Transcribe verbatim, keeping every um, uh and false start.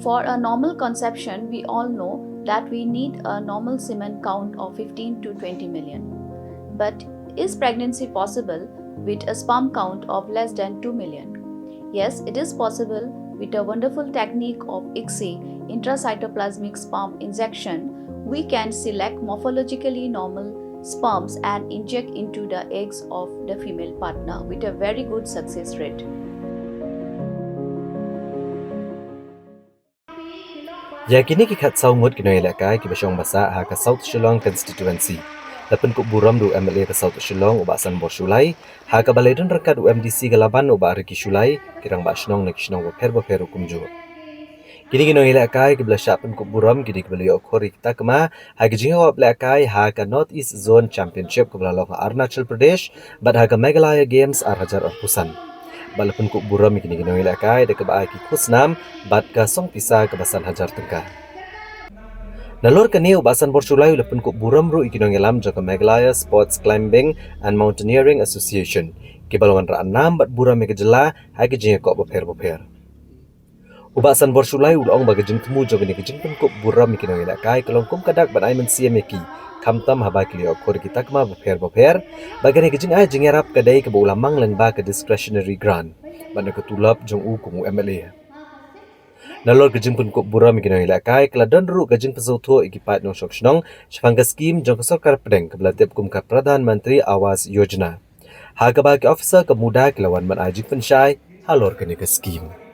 For a normal conception, we all know that we need a normal semen count of fifteen to twenty million. But is pregnancy possible with a sperm count of less than two million? Yes, it is possible. With a wonderful technique of ICSI, intracytoplasmic sperm injection, we can select morphologically normal sperms and inject into the eggs of the female partner with a very good success rate. Ïa kine ki khatsaw ngut ki nongïalehkai kiba shong ba sah ha ka South Shillong Constituency, la pynkup burom da u MLA ka South Shillong u Bah Sanbor Shullai, ha kaba la ïadon ryngkat u MDC ka Laban u Bah Ricky Shullai, ki rangbah shnong na ki shnong bapher bapher ruh kumjuh. Kine ki nongïalehkai kiba la shah pynkup burom ki dei kiba la ïoh khur ïa ki takma ha ki jingïakop lehkai ha ka North East Zone Championship kaba la long ha Arunachal Pradesh bad ha ka Meghalaya Games ar hajar arphew san. Bad la pynkup burom ïa kine ki nongïalehkai da kaba ai ki khusnam bad ka song pisa kaba san hajar tyngka. Nalor kane, u Bah Sanbor Shullai u la pynkup burom ruh ïa ki nongïalam jong ka Meghalaya Sports Climbing and Mountaineering Association, kiba la wanrah nam bad burom ïa ka jylla ha ki jingïakop bapher bapher. U Bah Sanbor Shullai u la ong ba ka jingthmu jong kane ka jingpynkup burom ïa ki nongïalehkai ka long kum ka dak ban ai mynsiem ïa ki, khamtam haba ki la ïoh khur ïa ki takma bapher bapher, bad kane ka jingai jingïarap ka dei kaba u la mang lyngba ka discretionary grant bad na ka tulop jong u kum u MLA. Nalor ka jingpynkup burom ïa ki nongïalehkai ka la don ruh ka jingpynsngewthuh ïa ki paid nongshong shnong shaphang ka skhim jong ka sorkar pdeng kaba la tip kum ka Pradhan Mantri Awas Yojana, ha kaba ki officer ka MUDA ki la wan ban ai jingpynshai halor kane ka skhim.